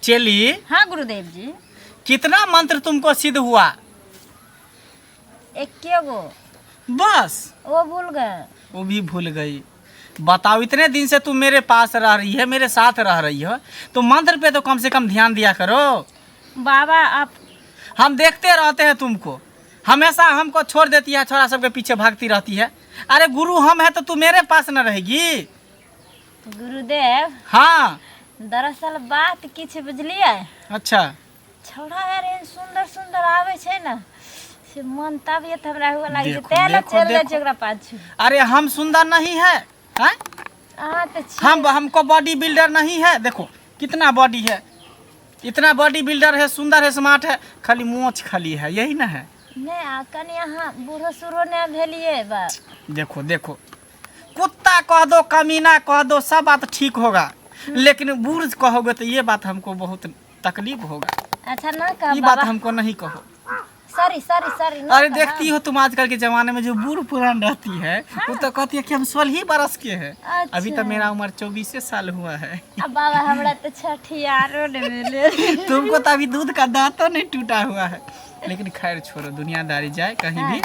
चेली। हाँ गुरुदेव जी। कितना मंत्र तुमको सिद्ध हुआ? एके गो। बस वो भूल गए। वो भी भूल गई। बताओ, इतने दिन से तुम मेरे पास रह रही है, मेरे साथ रह रही हो, तो मंत्र पे तो कम से कम ध्यान दिया करो। बाबा आप हम देखते रहते हैं तुमको, हमेशा हमको छोड़ देती है, छोरा सबके पीछे भागती रहती है। अरे गुरु हम है तो तू मेरे पास न रहेगी। गुरुदेव। हाँ। दरअसल बात की छै बुझलियै? अच्छा। छौड़ा यार एहन सुंदर सुंदर आबै छै ने, से मन तबियत हमरा हुए लागै छै, देखो, तें ने देखो, चलि जाइ देखो। छै ओकरा पाछू। अरे हम सुंदर नहीं है, हैं? अहाँ तऽ छी। हम हमको बॉडी बिल्डर नहीं है? देखो कितना बॉडी है, इतना बॉडी बिल्डर है, सुंदर है, स्मार्ट है, खाली मोछ खाली है, यही ना है। नहि, आ कनि अहाँ बूढ़ो सूढ़ो नहि भेलियै बा। देखो देखो, कुत्ता कह दो, कमीना कह दो, सब बात ठीक होगा, लेकिन बूढ़ कहोगे तो ये बात हमको बहुत तकलीफ होगा। अच्छा ना कह ये बात बाबा। हमको नहीं कहो। Sorry sorry sorry. अरे देखती हो तुम, आजकल के जमाने में जो बूढ़ पुरान रहती है, वो तो कहती है कि हम 16 ही बरस के हैं। अभी तो मेरा उम्र 24 साल हुआ है। आ बाबा, हमरा तऽ छठियारो नहि भेलै। तुमको तो अभी दूध का दांतो नहीं टूटा हुआ है। लेकिन खैर छोड़ो, दुनियादारी जाए कहीं भी,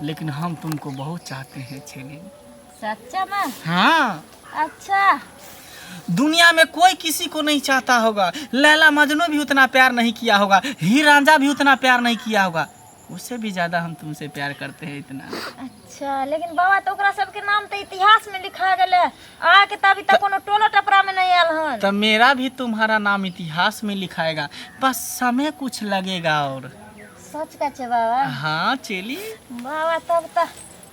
लेकिन हम तुमको बहुत चाहते हैं छेली। सच्चा में? हाँ। अच्छा। दुनिया में कोई किसी को नहीं चाहता होगा, लैला मजनू भी उतना प्यार नहीं किया होगा, हीर रांझा भी उतना प्यार नहीं किया होगा, उससे भी ज्यादा हम तुमसे प्यार करते हैं इतना। अच्छा, लेकिन बाबा तऽ ओकरा सबके नाम तऽ इतिहास में लिखा गेलै, अहाँके तऽ अभी तक कोनो टोलो टपरा में नहि आयल हन। तब मेरा भी तुम्हारा नाम इतिहास में लिखाएगा, बस समय कुछ लगेगा और। सच कहै छै बाबा? हाँ चेली। बाबा, तब तऽ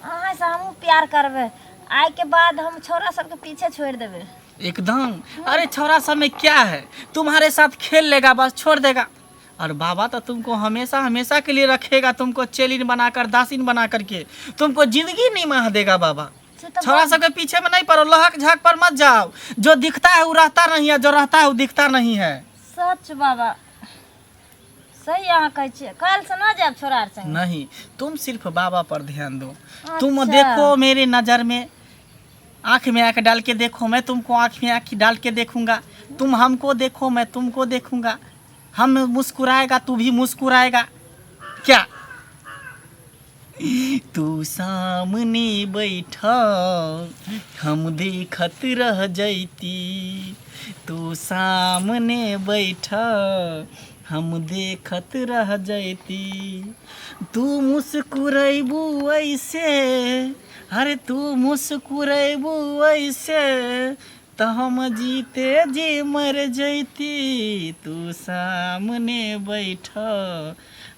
अहाँ से हमहूँ प्यार करबै, आइ के बाद हम छौड़ा सबके पीछे छोड़ि देबै। एकदम। अरे छोरा सब में क्या है, तुम्हारे साथ खेल लेगा, बस छोड़ देगा, और बाबा तो तुमको हमेशा हमेशा के लिए रखेगा, तुमको चेलिन बनाकर, दासिन बना करके तुमको जिंदगी नहीं माह देगा बाबा। से तऽ छोरा सबके पीछे में नहीं पड़ो, लहक झाक पर मत जाओ, जो दिखता है वो रहता नहीं है, जो रहता है वो दिखता नहीं है। सच बाबा, सही अहाँ कहै छियै, काल्हि से ना जायब छोरा आर संगे। नहीं, तुम सिर्फ बाबा पर ध्यान दो। तुम अच्छा। देखो मेरे नज़र में आँख में आँख डाल के देखो, मैं तुमको आँख में आँख डाल के देखूंगा, तुम हमको देखो, मैं तुमको देखूंगा, हम मुस्कुराएगा, तू भी मुस्कुराएगा। क्या तू सामने बैठा हम देखत रह जैती, तू सामने बैठा हम देखत रह जैती, तू मुस्कुरैबू ऐसे, अरे तू मुस्कुरैबू ऐसे तो हम जीते जी मर जैती, तू सामने बैठ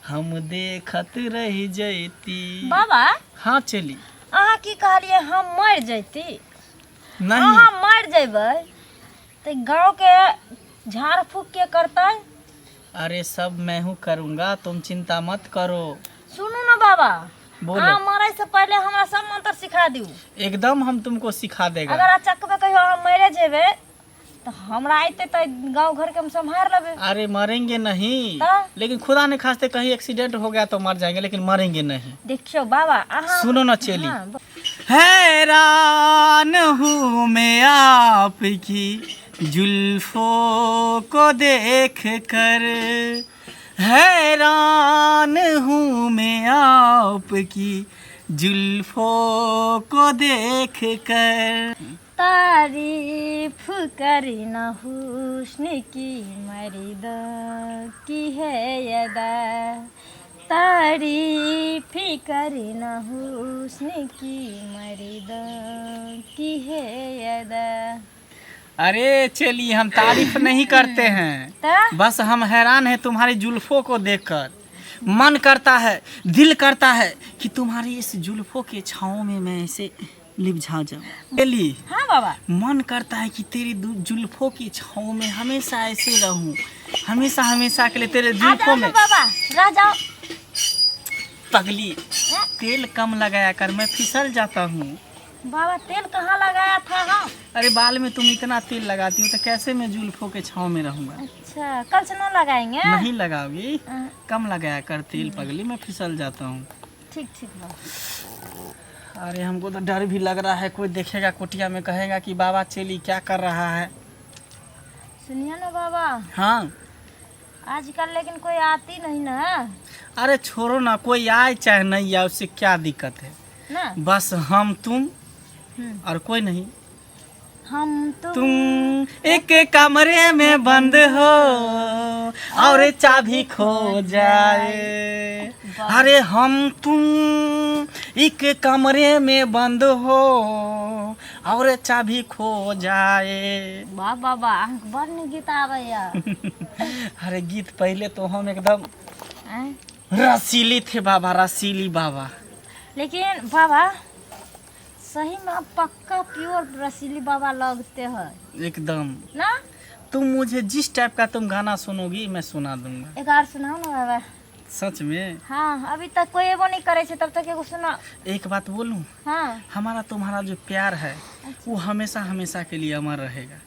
हम देखत रह जैती। बाबा। हाँ चली। अहाँ की कहलियै, हम मरि जैती? नहीं। अहाँ मरि जेबै तऽ गाँवके झाड़ फूक के करतै? अरे सब मैं हूँ करूँगा, तुम चिंता मत करो। सुनू ने बाबा। बोलो। अहाँ मरै से पहिले हमरा सब मंत्र सिखा दियौ। एकदम हम तुमको सिखा देगा। अगर अचकमे कहियो अहाँ मरे जेबै तऽ हमरा अयतै तऽ गाँव घरके हम सम्हार लेबै। अरे मरेंगे नहीं, हाँ? लेकिन खुदा ने खास्ते कहीं एक्सीडेंट हो गया तो मर जाएंगे, लेकिन मरेंगे नहीं। देखियौ बाबा, अहाँ सुनो ना चेली। हाँ, हैरान हूँ मैं आपकी जुल्फों को देख कर, हैरान हूँ मैं आपकी जुल्फों को देख कर। तारीफ करी न हुस्न की मर्द की है अदा, तारीफ करी न हुस्न की मर्द की है अदा। अरे चलिए, हम तारीफ नहीं करते हैं। तऽ बस हम हैरान हैं तुम्हारी जुल्फों को देखकर, मन करता है, दिल करता है कि तुम्हारी इस जुल्फों के छाँव में मैं ऐसे लिपझा जाऊं। चली। हाँ बाबा। मन करता है कि तेरी जुल्फों की छाँव में हमेशा ऐसे रहूं, हमेशा हमेशा के लिए तेरे आ जाओ जुल्फों ने में। बाबा, रह जाओ। पगली, तेल कम लगाया कर, मैं फिसल जाता हूँ। बाबा, तेल कहाँ लगाया था हम? अरे बाल में तुम इतना तेल लगाती हो तो कैसे मैं जुल्फों के छाँव में रहूंगा? अच्छा, कल से न लगाएंगे। नहीं लगाओगी? हाँ। कम लगाया कर तेल पगली, मैं फिसल जाता हूँ। ठीक ठीक बाबा। अरे हमको तो डर भी लग रहा है, कोई देखेगा कुटिया में कहेगा कि बाबा चेली क्या कर रहा है। सुनिए ना बाबा। हाँ। आजकल लेकिन कोई आती नहीं ना। अरे छोड़ो ना, कोई आए चाहे नहीं आए, उससे क्या दिक्कत है ना। बस हम तुम और कोई नहीं। हम तुम एक कमरे में बंद हो और चाबी खो जाए। अरे हम तुम एक कमरे में बंद हो और चाबी खो जाए। वाह बाबा, अहाँके बड़ नीक गीत आबैया। अरे गीत पहले तो हम एकदम आँय? रसीली थे बाबा, रसीली बाबा। लेकिन बाबा सही में आप पक्का प्योर रसीली बाबा लगते हैं एकदम ना। तुम मुझे जिस टाइप का तुम गाना सुनोगी मैं सुना दूंगा। एक और सुनाओ ना बाबा। सच में? हाँ, अभी तक कोई एगो नहीं करे छे, तब तक एगो सुना। एक बात बोलूं? हाँ। हमारा तुम्हारा जो प्यार है वो हमेशा हमेशा के लिए अमर रहेगा।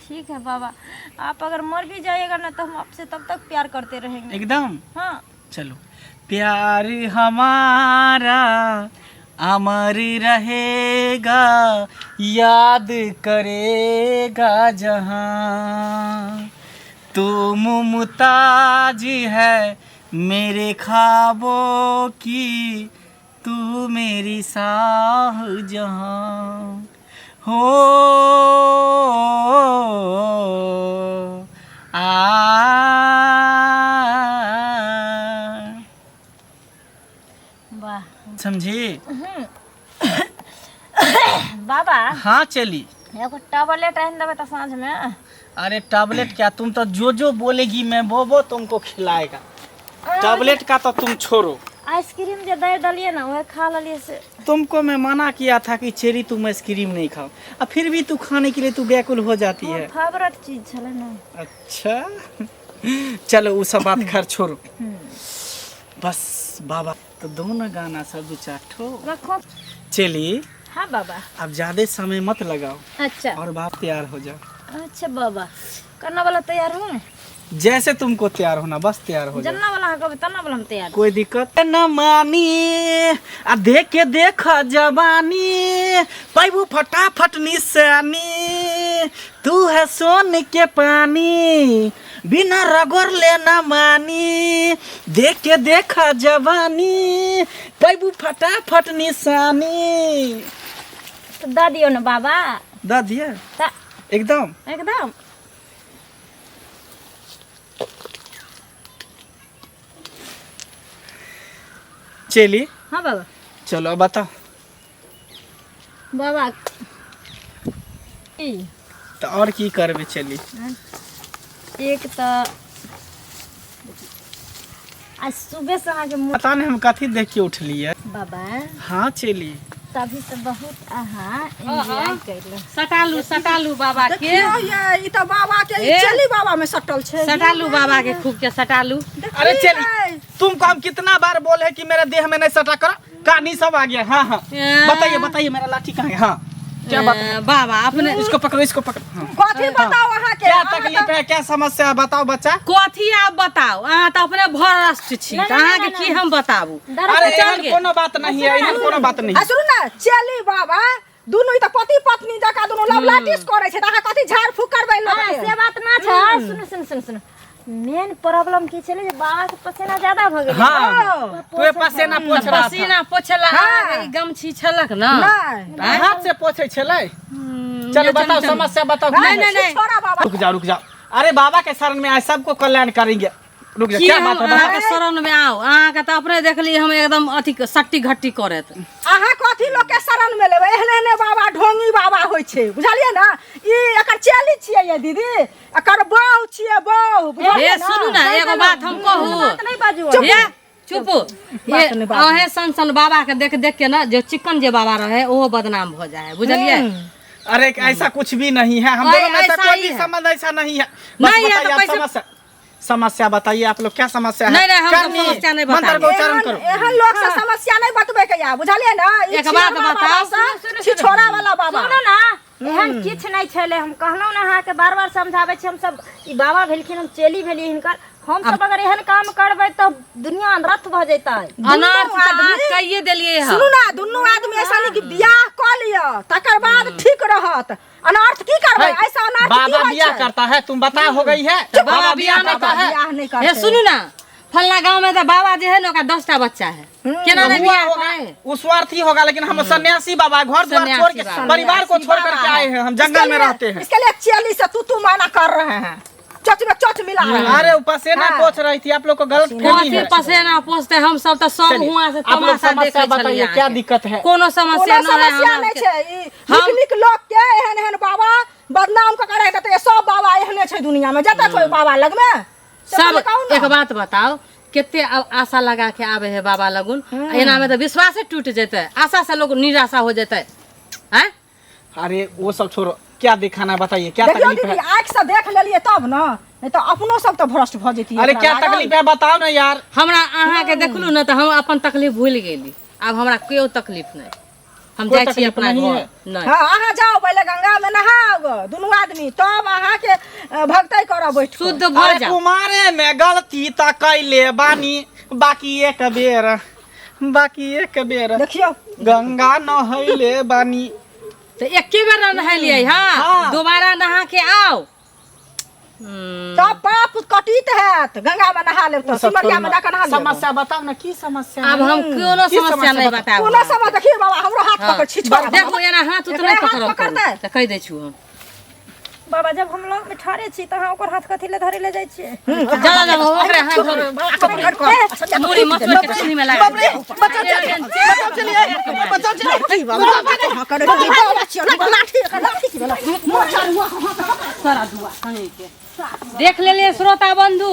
ठीक है बाबा, आप अगर मर भी जाइएगा ना तो हम आपसे तब तक प्यार करते रहेंगे। एकदम। हाँ। चलो, प्यार हमारा अमर रहेगा, याद करेगा जहां। तू मुमताज है मेरे ख्वाबों की, तू मेरी शाह जहां हो। आ वाह, समझी बाबा। हाँ चली। एगो टैबलेट आनि देबै तऽ साँझ में। अरे टैबलेट क्या, तुम तो जो जो बोलेगी मैं वो तुमको खिलाएगा। टैबलेट का तो तुम छोड़ो। आइसक्रीम जे दे दलिए ना वह खा लेलिए से। तुमको मैं मना किया था कि चेरी तुम आइसक्रीम नहीं खाओ, अब फिर भी तू खाने के लिए तू व्याकुल हो जाती है। फेवरेट चीज छले ना। अच्छा चलो वो सब बात खैर छोड़ो। बस बाबा तो दोनों गाना सब दो चार ठो रखो। चली। हाँ बाबा। अब ज्यादा समय मत लगाओ। अच्छा। और बाप तैयार हो जाओ। अच्छा बाबा, करना वाला तैयार हूँ। जैसे तुमको तैयार होना बस तैयार हो जाओ। जन्ना वाला हकब तना वाला हम तैयार। कोई दिक्कत न मानी, आ देख के देख जवानी, पैबू फटाफट निशानी, तू है सोन के पानी, बिना रगड़ ले न मानी, देख के देख जवानी, पैबू फटाफट निशानी। तो दऽ दियौ ने बाबा। दऽ दिया तऽ एकदम एकदम। चली। हाँ बाबा। चलो अब बताओ बाबा। ई तो और की करबे चली? एक तऽ आज सुबह से अहाँके मुँह पता नहीं हम कथी देख के उठलियै। बाबा। हाँ चली। तभी तऽ बहुत अहाँ एंजॉय कयलहुँ। सटालू सटालू बाबा के। देखियौ ये, ई तऽ बाबा के ई ए। चली बाबा में सटल छै। सटालू बाबा के खूब के सटालू। अरे चली, तुमको हम कितना बार बोले कि मेरे देह में नहीं सटा करो, कहानी सब आ गया। हाँ हाँ बताइए बताइए, मेरा लाठी कहाँ है? हाँ क्या बात है? बाबा अपने इसको पकड़ो, इसको पकड़ो। हाँ। कथी बताओ अहाँ के? क्या तकलीफ है, क्या समस्या है, बताओ बच्चा। कथी आप बताओ, अहाँ तऽ अपने भ्रष्ट छी, ना, तऽ ना, अहाँके ना, की हम बताबू। अरे चल एहन गे। कोनो बात नहीं है, एहन कोनो बात नहीं आ है। सुनू ना चली बाबा, दुनू ई तऽ पति पत्नी जकाँ दुनू लवलाटिस करै छै, तऽ अहाँ कथी झाड़ फूक करबै लोक हाँ, के? से बात ना छै। सुनू सुनू सुनू सुनू, मेन प्रॉब्लम की छलै जे बाबा के पसीना ज्यादा भऽ गेलै। हाँ, तो पसीना पोछ रहा था। पसीना पोछला हाँ। ई गमछी छलक ना। नहि। हाथ से पोछे छलै। चलो बताओ समस्या बताओ। नहीं, नहीं, नहीं। छोड़ा बाबा। रुक जाओ रुक जाओ, अरे बाबा के शरण में आए सबको कल्याण करेंगे। रुक जाओ, की क्या हम बात है बताओ। अहाँके शरण में आउ? अहाँके तऽ अपने देखली हम एकदम अथी सट्टी घट्टी करैत। अहाँ कथी लोक के शरण में लेबै? एहने एहने बाबा ढोंगी बाबा होइ छै, बुझलियै ना? ई एकर चेली छियै ये दीदी, एकर बहू छियै बहू, बुझलियै हे ना? सुनू ना, एगो बात हम कहू। बात नहीं बाजू। हे चुप, बात नहि बाजू। अहें सन सन बाबा के देख देख के ना जो चिकन जे बाबा रहे ओहो बदनाम भऽ जाए है, बुझलियै? अरे ऐसा कुछ भी नहीं है, हम अरे, दोनों में ऐसा ऐसा कोई ही भी है। संबंध ऐसा नहीं है। बस नहीं है बताइए तो आप कैसे- समस्या, समस्या बताइए आप लोग, क्या समस्या है? नहीं, नहीं, हम सब करनी, समस्या नहीं मंत्र बताएंगे। का उच्चारण एहन करो। एहन लोक से समस्या नहीं बतबै के या, बुझलियै ना? ई एक बात छिछोरा बताओ। बाबा से, छिछोरा वाला बाबा। सुनू ना, एहन किछु नहि छलै। हम कहलहुँ ने अहाँके, बार बार समझाबै छी हमसब, ई बाबा भेलखिन, हम चेली भेलियै हिनकर। हमसब अगर एहन काम करबै तऽ दुनिया अनर्थ भऽ जेतै। अनर्थ तऽ अहाँ कहिए देलियै हँ। सुनू ना, दुनू आदमी ऐसा नहीं कि बियाह कऽ लिअ तकर बाद ठीक रहत। अनर्थ की करबै? ऐसा अनर्थ की बाबा होइ बियाह छै? करता है, तुम बता हो गई है। तऽ बाबा बियाह नहीं बाबा करता। बियाह नहीं करते। हे सुनू ना, फलना गांव में तो बाबा जे है ना, ओकरा 10टा बच्चा है, केना नहीं हुआ बियाह होगा करे? वो स्वार्थी होगा, लेकिन हम सन्यासी बाबा घर द्वार छोड़ के सन्यासी बाबा। परिवार को छोड़ करके आए हैं, हम जंगल में रहते हैं। इसके लिए चेली से तू तू माना कर रहे हैं, चोच में चोच मिला रहे हैं। अरे वो पसेना हाँ। पोछ रही थी, आप लोग को गलत फहमी कथी है। पसेना पोछते? हम सब तऽ सब चलिए, हुआं से आप लोग तमाशा समस्या देखै बताइए, छलियै। क्या अहाँके। दिक्कत है? कोनो समस्या कोनो नहि है समस्या हमरा नहि सबके। छै। ई नीक नीक लोक के एहन एहन बाबा बदनाम कऽ के राखि देतै। सब बाबा एहने छै दुनिया में, जतऽ कोई बाबा लगमे से सब पहिले कहू ने। एक बात बताओ, कते अब आशा लगा के आबे है बाबा लगुन, एना में तऽ विश्वासे टूट जेतै, आशा से लोग निराशा हो जेतै। हैं? अरे वो सब छोड़ो, क्या दिखाना है बताइए, क्या देखियौ तकलीफ दीदी, है? आँखि से देख लेलियै तब ने, नहीं तऽ अपनो सब तऽ भ्रष्ट भऽ जैतियै। अरे एकरा क्या लागल। तकलीफ है बताओ ना यार। हमरा अहाँके देखलू ने तऽ हम अपन तकलीफ भूलि गेली। आब हमरा केओ तकलीफ नहि, हम कोई जाइ छी तकलीफ अपना नहीं घर है। नहि। हाँ, अहाँ जाओ पहिले गंगा में नहाओ गो दुनू आदमी, तब अहाँके भगतै करब बैठ कऽ। शुद्ध भऽ अरे जाउ। कुमारे में गलती त कैले बानी, बाकी एक बेर, बाकी एक बेर देखियौ गंगा नहैले बानी। तऽ एके बेर ने नहेलियै। हाँ, हाँ। दोबारा नहा के आओ। तब पाप कटित हैत, गंगा में नहा लेब तऽ सब सिमरिया में छोड़ू ना। जाकऽ नहा लेब। समस्या बताओ ना, की समस्या आब है? हम कोनो की समस्या समस्या नहि बताउ? बतायब। कोनो समझ देखियौ बाबा, हमरो हाथ पकड़ छी छोड़ा। देखू, एना हाथ उत एकरे नहि हाथ पकड़ब पकड़तै। करू, तऽ कहि दै छु हम। बाबा, जब हम लग में ठाढ़े छी तऽ अहाँ ओकर हाथ कथी ले धरे ले जाइ छियै? जा जा, ओकरे हाथ धरू। मुड़ी मसुर के चीनी में लगा दे। देख लेलियै श्रोता बंधु,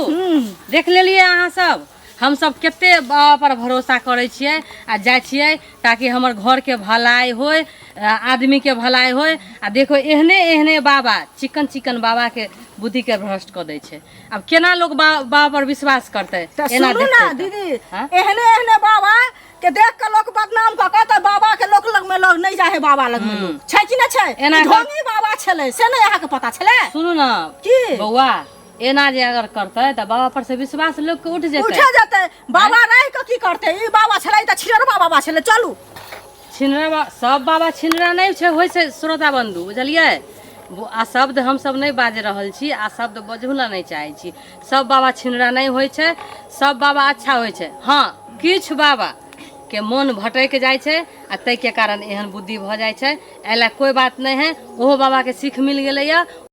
देख लेलियै अहाँ सब, हम सब कते बाबा पर भरोसा करै छियै आ जाइ छियै ताकि हमर घरके भलाई होय, आदमीके भलाई होय। आ देखो, एहने एहने बाबा चिकन चिकन बाबाके बुद्धिके भ्रष्ट कऽ दै छै। आब केना लोग बाबा पर विश्वास करतै? तऽ एना सुनू ने देखतै तऽ। दीदी, हाँ? एहने एहने बाबा के देख के लोक बदनाम कऽ कऽ तऽ बाबा के लोक लग में लोग नहि जाइ है, बाबा लग में लोग छै कि नहि छै? एना ई ढोंगी बाबा छलै से नहि अहाँके पता छलै? सुनू ने। की? बौआ, एना जे अगर करतै तऽ बाबा पर से विश्वास लोग के उठ जेतै। उठे जेतै। बाबा रहि कऽ की करतै? ई बाबा छलै तऽ छिड़रबा बाबा छलै। चलू। छिनरा सब बाबा छिनरा नहि छै, होइ छै श्रोता बंधु, बुझलियै? आ शब्द हमसब नहि बाजि रहल छी, आ शब्द बजहु लए नहि चाहै छी। सब बाबा छिनरा नहि होइ छै, सब बाबा अच्छा होइ छै। हँ, किछु बाबा के मोन भटकि जाइ छै आ ताहिके कारण एहन बुद्धि भऽ जाइ छै। एहि लए कोइ बात नहि है, ओहो बाबाके सीख मिल गेलैए।